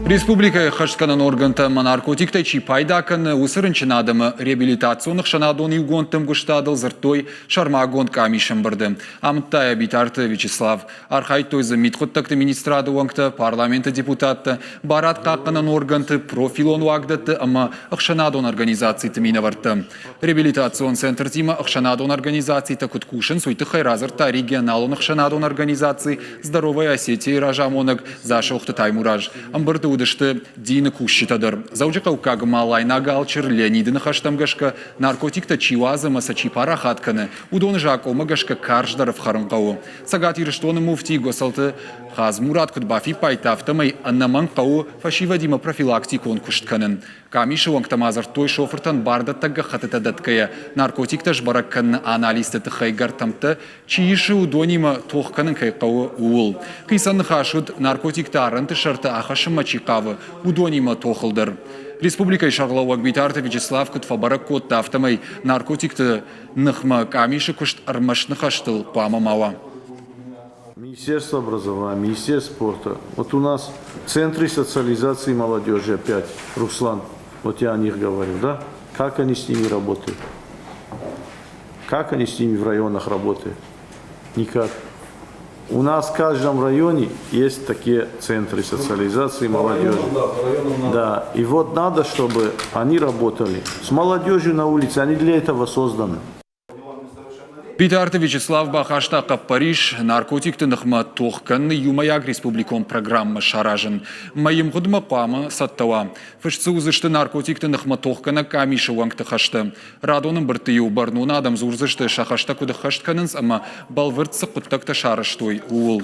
Республикӕйы ӕххӕстгӕнӕн органтӕ ӕмӕ наркотиктӕй чи пайда кӕны, уыцы рынчын адӕмы реабилитацион ӕхсӕнадон иугондты ӕмгуыстадыл дзырдтой сӕрмагонд къамисы ӕмбырды. Амыдта йӕ Битарты Вячеслав. Архайдтой дзы мидхъуыддӕгты министрады уӕнгтӕ, парламенты депутаттӕ, барадхъахъхъӕнӕн органты, профилон уагдӕтты ӕмӕ ӕхсӕнадон организациты минӕвӕрттӕ. Реабилитацион центртимӕ ӕхсӕнадон организацитӕ куыд кусынц, уый тыххӕй радзырдта регионалон ӕхсӕнадон организаци «Здоровая Осетия»-йы разамонӕг Дзасохты Таймураз. Ӕмбырды уыдысты дины кусджытӕ дӕр. Дзӕуджыхъӕуккаг Малайнаг алчыр Леониды ныхӕстӕм гӕсгӕ, наркотиктӕ чи уадзы ӕмӕ сӕ чи парахат кӕны, уыдоны закъонмӕ гӕсгӕ карздӕр ӕфхӕрын хъӕуы. Цӕгат Ирыстоны муфти Гуӕцӕлты Хадзмурат куыд бафиппайдта, афтӕмӕй ӕнӕмӕнг хъӕуы фӕсивӕдимӕ профилактикон куыст кӕнын. Къамисы уӕнгтӕ ма дзырдтой шофыртӕн бардӕттӕг гӕххӕттытӕ дӕтгӕйӕ, наркотиктӕ сбӕрӕг кӕныны анализты тыххӕй гӕртӕмттӕ чи исы, уыдонимӕ тох кӕнын кӕй хъӕуы, ууыл. Хицӕн ныхас уыд, наркотиктӕ арӕнты сӕрты ахӕссынмӕ чи хъавы, уыдонимӕ тохыл дӕр. Республикӕйы сӕргълӕууӕг Битарты Вячеслав куыд фӕбӕрӕг кодта, афтӕмӕй наркотикты ныхмӕ къамисы куыст ӕрмӕст ныхӕстыл хъуамӕ ма уа. Министерство образования, Министерство спорта. Вот у нас центры социализации молодежи опять, Руслан, вот я о них говорю, да? Как они с ними работают? Как они с ними в районах работают? Никак. У нас в каждом районе есть такие центры социализации молодежи. Да, и вот надо, чтобы они работали с молодежью на улице, они для этого созданы. Битарты Вячеслав бахаста хъӕппӕрис наркотикты ныхмӕ тох кӕныны иумӕйаг республикон программӕ саразын. Мӕйы мгъуыдмӕ хъуамӕ цӕттӕ уа. Фыст дзы уыдзысты наркотикты ныхмӕ тохгӕнӕг къамисы уӕнгты хӕстӕ. Радон ӕмбырдты-иу бӕрнон адӕм дзурдзысты, сӕ хӕстӕ куыд ӕххӕст кӕнынц ӕмӕ бӕлвырд цы хъуыддӕгтӕ сарӕзтой, ууыл.